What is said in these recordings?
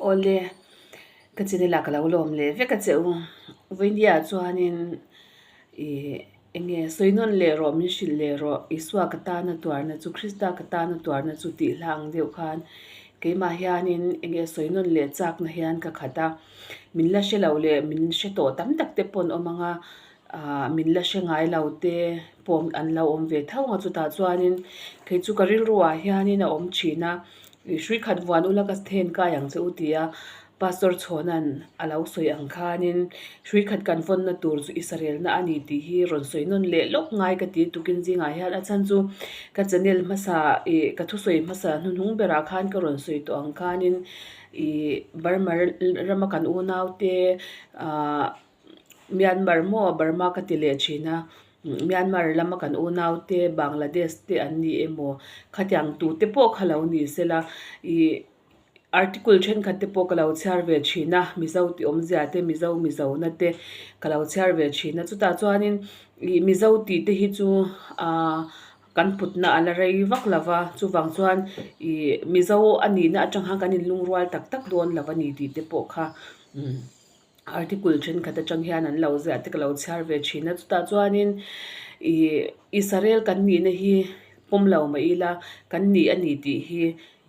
Awle, ka channel ah ka lo lawm leh vek a che u. Vawinia chuanin ih eng nge sawi nawn leh rawh min hrilh leh rawh Isua ka tana tuarna chu Krista ka tana tuarna chu tih hla ang deuh khan keimah hianin eng nge sawi nawn leh chakna hian ka khat a. Min la hre lo leh min hre tawh tam tak te pawh an awm ang a, ah min la hre ngai lo te pawh an lo awm ve tho ang a chutah chuanin kei chu ka rilru ah hianin a awm thin a. I hrui khat vuan ula ka then kai ang che u ti a, Pastor Chhawna'n a lo sawi ang khanin hrui khat kan vawnna tur chu i sarelna a ni tih hi rawn sawi nawn leh lawk ngai ka ti tukin zingah hian a chhan chu ka channel hmasa ih ka thusawi hmasa hnuhnung berah khan ka rawn sawi tawh ang khanin ih Burma rama kan unaute ah Myanmar maw Burma ka ti leh thin a. Myanmar lama kan unau te Bangladesh te an ni emaw khatiang tu te pawh kha lo ni sela ih article thenkhat te pawh ka lo chhiar ve thin a Mizo tih awmzia te Mizo Mizo na te ka lo chhiar ve thin a chutah chuanin ih Mizo tih te hi chu ahh kan putna a la rei vak lo va chuvang chuan ih Mizo a nihna atang khan kan inlungrual tak tak dawn lo a ni tih te pawh kha umm. Article thenkhat atang hian an lo ziah te ka lo chhiar ve thin a, chutah chuanin ih Israel kan nihna hi pawm lo mah ila kan nih a ni tih hi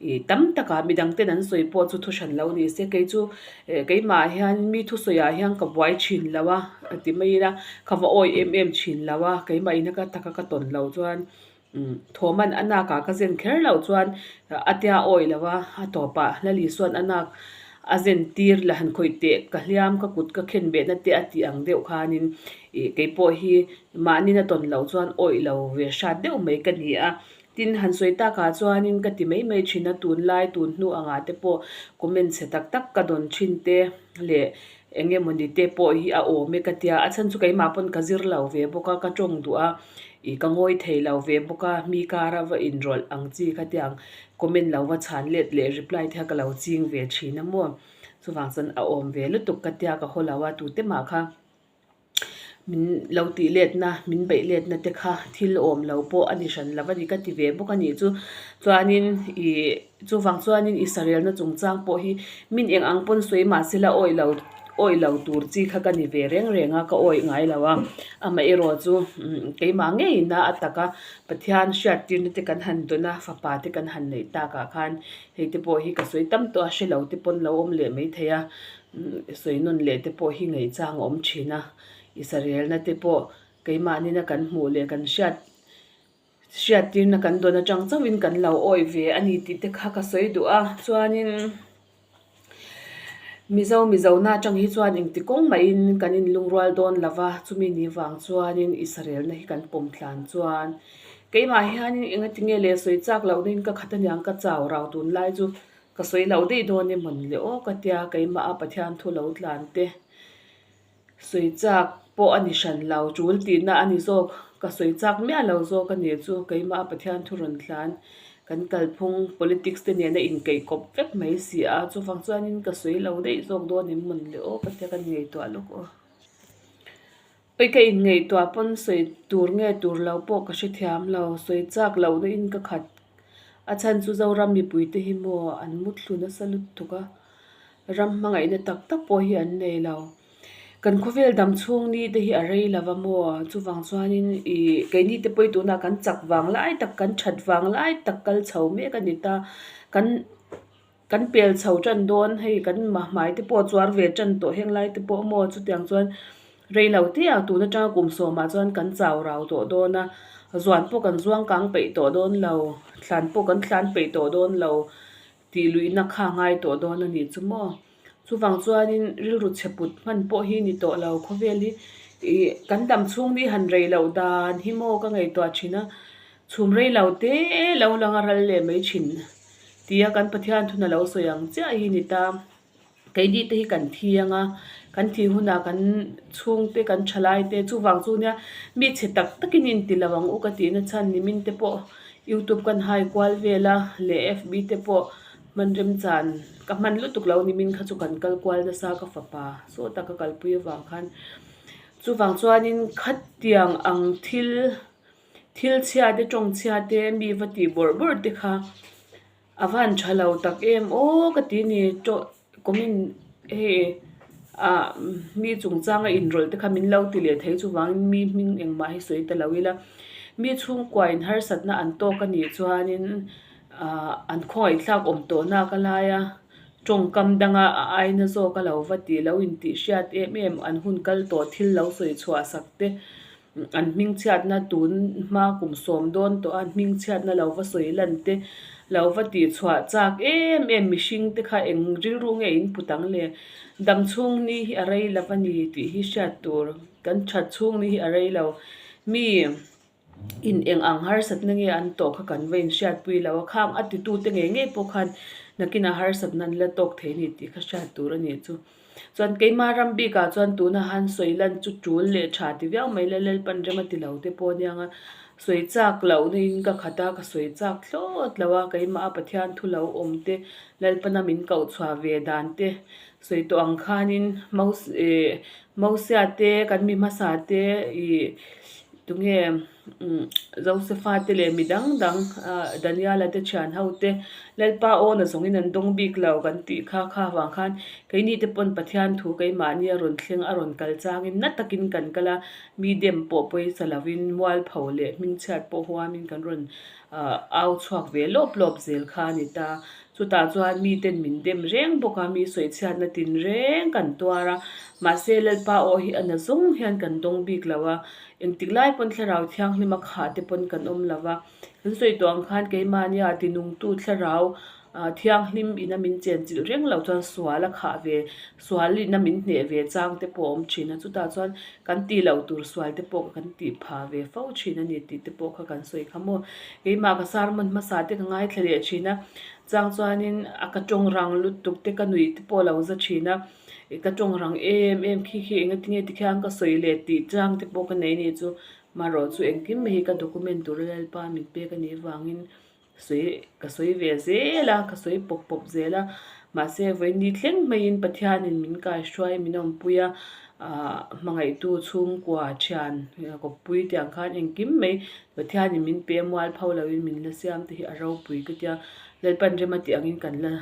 ih tam takah midang ten an sawi pawh chu thu hran lo ni se kei chu eh keimah hian mi thusawi ah hian ka buai thin lo a ti mai ila ka va awi em em thin lo a keimah ina ka taka ka tawn loh chuan. Thawman a nak ah ka zen kher loh chuan a tia awih lo a, a tawpah Lali chuan a nak a zen tir la han khawih teh ka hliam ka kut ka khen behna te a tih ang deuh khanin ih keipawh hi mahni na tawn loh chuan awih lo ve hrat deuh mai ka ni a. Tin, han sawi takah chuanin ka ti mai mai thin a, tunlai tun hnu angah te pawh comment chhe tak tak ka dawn thin te leh Eng emawni te pawh hi a awm e ka tia, a chhan chu keimah pawn ka zir lo ve bawk a, ka tawng duh a, ih ka ngawi thei lo ve bawk a, mi kara va inrawlh ang chi kha tiang comment lo va chhan let leh reply te kha ka lo ching ve thin a maw, chuvang chuan a awm ve lutuk ka tia ka haw lo a, tute mah kha min lo tih letna min beih letna te kha thil awm lo pawh a ni hran lo a ni ka ti ve bawk a nih chu chuanin ih chuvang chuanin Israel-na chungchang pawh hi min eng ang pawn sawi mahse la awih lo awih lo tur chi kha ka ni ve reng reng a ka awih ngai lo a amaherawh chu keimah ngeiin a a taka Pathian hriattirna te kan han dawn a fapa te kan han neih takah khan hei te pawh hi ka sawi tam tawh a hre lo te pawn lo awm leh maithei a. Sawi nawn leh te pawh hi ngaihchang a awm thin a, Israelna te pawh keimahni-na kan hmuh leh kan hriat hriattirna kan dawn atang chauhin kan lo awih ve a ni tih te kha ka sawi duh a, chuanin Mizo Mizona atang hi chuan engti kawng mahin kan inlungrual dawn lo va, chumi ni vang chuanin Israelna hi kan pawm tlan chuan keimah hianin engatinge leh sawi chak lohna in ka khat aniang ka chau rau tunlai chu. Ka sawi loh daih dawn em hawn le aw ka tia keimah a Pathian thu lo tlan te sawi chak pawh a ni hran lo tul tihna a ni zawk ka sawi chak miah lo zawk a nih chu keimah a Pathian thu rawn tlan kan kalphung politics te nena inkeih kawp vek mai si a chuvang chuanin ka sawi lo daih zawk dawn em hawn le aw ka tia ka ngaihtuah lawk aw. Oi ka inngaihtuah pawn sawi tur nge tur lo pawh ka hrethiam lo, sawi chak lohna in ka khat. A chhan chu Zoram mipui te hi maw an muthlu nasa lutuk a, ram hmangaihna tak tak pawh hi an nei lo. Kan khawvel dam chhung ni te hi a rei lo va maw, chuvang chuanin ih keini te pawh hi tunah kan chak vang lai tak kan that vang lai tak kal chho mek a ni ta, kan. Kan pel chho tan dawn hei kan hmai te pawh a chuar ve tan tawh heng lai te pawh maw chutiang chuan rei lo te ah tun atanga kum sawmah chuan kan chau rau tawh dawn a zuan pawh kan zuang kang peih tawh dawn lo thlan pawh kan thlan peih tawh dawn lo tih luihna kha a ngai tawh dawn a nih chu maw chuvang chuanin rilru chhe put hman pawh hi ni tawh lo khawvel hi ih kan dam chhung ni han rei loh dan hi maw ka ngaihtuah thin a chhum rei lo te lo lang a ral leh mai thin. Tia kan Pathian thuna lo sawi ang chiah hi ni ta. Keini te hi kan thi ang a, kan thih hunah kan chhungte kan thalai te chuvang chu nia mi chhe tak takin inti lo ang u ka tihna chhan nimin te pawh youtube kan hai kual vel a leh fb te pawh hman remchan ka hman lutuk lo nimin kha chu kan kal kual nasa ka fapa saw taka kalpui avang khan chuvang chuanin khatiang ang thil. Thil chhia te tawng chhia te mi va tih bawrh bawrh te kha a van tha lo tak em aw ka ti ni tawh. Comment hei ah mi chungchanga inrawlh te kha min lo ti leh thei chuvangin mi hming engmah hi sawi ta lo ila. Mi chhungkuain harsatna an tawk a nih chuanin ah an khawngaihthlak awm tawh nak a lai a, tawngkam danga a aina zawk a lo va tih lo intih hriat em em an hun kal tawh thil lo sawi chhuah sak te. An hmingchhiatna tun hma kum sawm dawn tawh a, hmingchhiatna lo va sawi lan te, lo va tihchhuah chak em em mihring te kha eng rilru nge in put ang le? Dam chhung ni hi a rei lo a ni tih hi hriat tur, kan that chhung ni hi a rei lo. Mi in eng ang harsatna nge an tawh kha kan va inhriatpui lo a, khang a titute ngei ngei pawh khan nakinah harsatna an la tawk thei a ni tih kha hriat tur a nih chu. Chuan keimah ram bikah chuan tuna han sawi lan chu tul leh tha ti viau mai la Lalpan rem a ti lo te pawh aniang a, sawi chak loh na in ka khat a, ka sawi chak thlawt lo a, keimah a Pathian thu lo awm te, Lalpana min koh chhuah ve dan te sawi tawh ang khanin Mosia te kan mi hmasa te ih tunge Josefa te leh mi dang dang Daniela te thian ho te Lalpa awna zawngin an dawng bik lo kan tih kha kha avang khan keini te pawn Pathian thu keimahni a rawn thleng a rawn kal changin na takin kan kal a, mi dem pawh pawisa lovin mualpho leh hmingchhiat pawh huamin kan rawn au chhuak ve lawp lawp zel kha a ni ta. Chutah chuan miten min dem reng bawk a, mi sawichhiatna tin reng kan tuar a, mahse Lalpa aw hi a na zawng hian kan dawng bik lo a, Engtik lai pawn thlarau thianghlim a khah te pawn kan awm lo va, kan sawi tawh ang khan keimahnia tinungtu thlarau thianghlim ina min chenchilh reng lo chuan sual a khah ve, sual ina min hneh ve chang te pawh a awm thin a, chutah chuan kan tih loh tur sual te pawh kan tih pha ve fo thin a ni tih te pawh kha kan sawi kha maw. Keimah ka sermon hmasa te ka ngaithla leh thin a, chang chuanin a ka tawng rang lutuk te ka nuih te pawh a lo za thin a. Ka tawng rang em em khi khi enga tinge tikhian ka sawi leh tih chang te pawh ka nei ni chu marawh chu engkim mai hi ka document tur a Lalpa min pek a nih avangin sawi ka sawi ve zel a ka sawi pawp pawp zel a mahse vawiin thleng maiin Pathianin min kaihruai min awmpui a ah hmangaihtu chhungkua thian kawppui tiang khan engkim mai Pathianin min pe mualpho loin min la siam te hi a ropui ka tia Lalpan rem a tih angin kan la.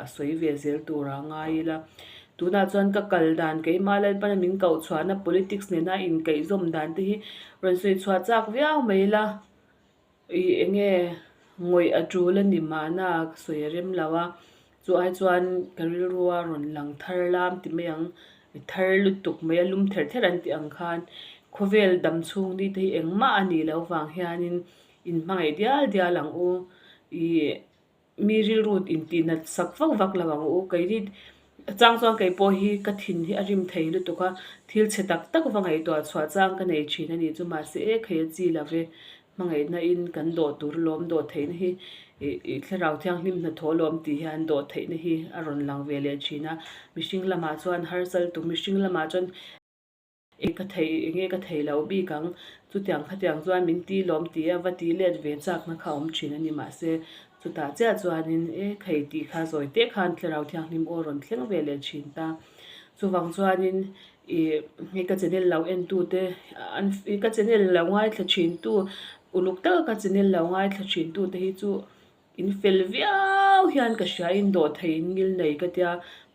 a sawi ve zel tur a ngai ila. Tunah chuan ka kal dan keimah Lalpana min koh chhuahna politics nena inkaihzawm dan te hi rawn sawi chhuah chak viau mai ila. Ih eng nge ngawih a tul a ni mahna ka sawi a rem lo a, chu ai chuan ka rilrua rawn lang thar lam ti mai ang, thar lutuk mai a lum ther ther an tih ang khan khawvel dam chhung ni te hi engmah a nih loh vang hianin inhmangaih dial dial ang u. Ih. Mi rilru intih nat sak vak vak lo ang u. Keini chang chuan kei pawh hi ka thin hi a rim thei lutuk a, thil chhe tak tak va ngaihtuah chhuah chang ka nei thin a ni chu mahse e khei a chi lo ve. Hmangaihna in kan dawh tur lawm dawh theihna hi ih thlarau thianghlim hnathawh lawm tih hian dawh theihna hi a rawn lang ve leh thin a. Mihring lamah chuan harsal tum mihring lamah chuan. Eng ka thei, enge ka thei lo bik ang, chutiang khatiang chuan min ti lawm tih a va ti let ve chakna kha a awm thin a ni mahse chutah chiah chuanin e khei tih kha zawi teh khan Thlarau Thianghlim aw rawn thleng ve leh thin ta. Chuvang chuanin ih hei ka channel lo en tu te an ka channel lo ngaithla thin tu uluk taka ka channel lo ngaithla thin tu te hi chu In fel viau hian ka hria in dawh thei in ngil nei ka tia,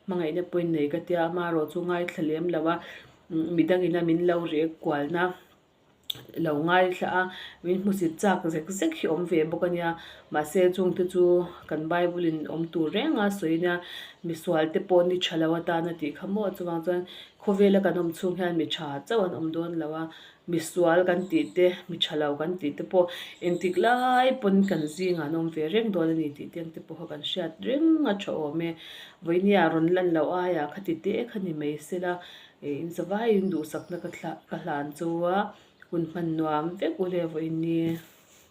hmangaihna pawh in nei ka tia, amaherawh chu ngaithla lem lo a, midangin a min lo rek kualna lo ngaithla a, min hmusit chak zek zek hi awm ve bawk a nia, mahse chungte chu kan Bible in awm tur reng a sawi nia, misual te pawh ni tha lo atan a tih kha maw chuvang chuan khawvela kan awm chhung hian mi tha chauh an awm dawn lo a. Misual kan tih te, mi tha lo kan tih te pawh engtik lai pawn kan zingah an awm ve reng dawn a ni tih te ang te pawh kha kan hriat reng a tha awm e. Vawinia rawn lan loh aiah kha ti te kha ni mai sela in zavaiin duhsakna ka hlan chu a hun hman nuam vek u le vawiin ni.